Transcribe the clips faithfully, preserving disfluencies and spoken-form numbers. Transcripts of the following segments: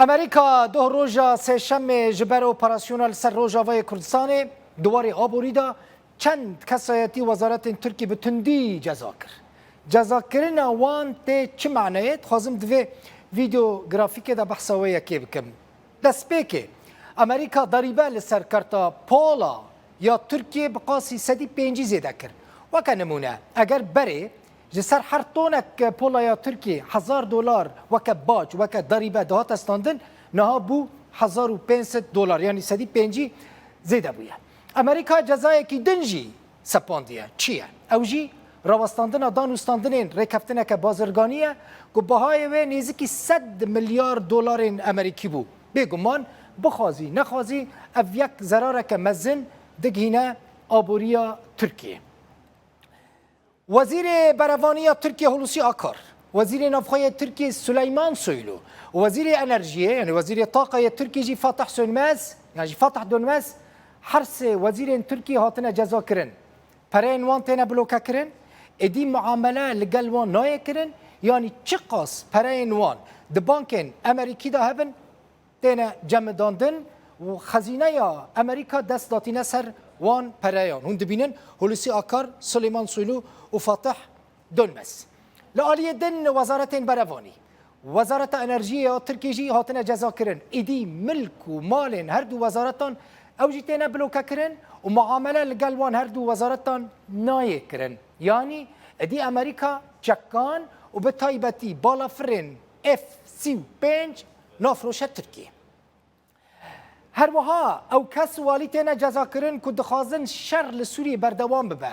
Amerîka doh roja Sêşemê ji ber operasyona li ser Rojavayê Kurdistanê di warê aborî de çend kesayetî wezaretên Tirkî bi tundî ceza kir. Cezakirina wan tê çi maneyê? Dixwazim di vê vîdeo grafîkê de behsa wê yekê bikim. Destpêkê, Amerîka derîbe li ser karta pola ya Tirkiyê bi qasî sedî pêncî zêde kir. Weke nimûne, eger berê ji ser her tonek pola ya Tirkiyê hezar dolar weke bac, weke derîbe dihate standin, niha bû hezar û pênc sed dolar, yanî sedî pêncî zêde bûye. Amerîka cezayekî din jî sepandiye. Çi ye? Ew jî rawestandina dan û standinên rêkeftineke bazirganî ye ku bahayê wê nêzîkî sed milyar dolarên Amerîkî bû. Bêguman, bixwazî nexwazî, ev yek zerareke mezin digihîne aboriya Tirkiyê. Wezîrê Berevanî ya Tirkiyê Hulusi Akar, Wezîrê Navxwe yê Tirkiyê Suleyman Soylu û Wezîrê Enerjiyê, yanî Wezîrê Taqa yê Tirkiyê jî Fatih Sönmez, yan jî Fatih Dönmez, her sê wezîrên Tirkiyê hatine cezakirin. Pereyên wan têne blokekirin, êdî muamele li gel wan nayê kirin, yanî çiqas pereyên wan di bankên Amerîkî de hebin, têne cemidandin û xezîneya Amerîka dest datîne ser wan pereyan. Hûn dibînin Hulusi Akar, Suleyman Soylu û Fatih Dönmez. Li aliyê din wezaretên berevanî, Wezareta Enerjiyê ya Tirkiyê jî hatine cezakirin. Êdî milk û malên her du wezaretan ew jî têne blokekirin û muamele li gel wan her du wezaretan nayê kirin. Yanî êdî Amerîka çekan û bi taybetî balafirên F sî û pênc nafroşe Tirkiyê. Her wiha ew kes û alî têne cezakirin ku dixwazin şer li Sûriyê berdewam bibe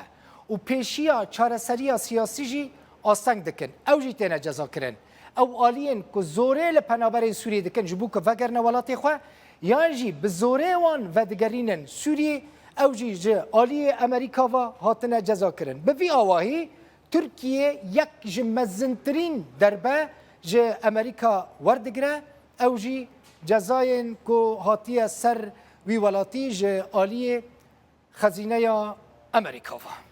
û pêşiya çareseriya siyasî jî asteng dikin. Ew jî têne cezakirin. Ew aliyên ku zorê li penaberên Sûriyê dikin ji bo ku vegerine welatê xwe, yan jî bi zorê wan vedigerînin Sûriyê, ew jî ji aliyê Amerîka ve hatine cezakirin. Bi vî awahî Tirkiye yek ji mezintirîn derbe ji Amerîka werdigire, ew jî cezayên ku hatiye ser wî welatî ji aliyê xezîneya Amerîka ve.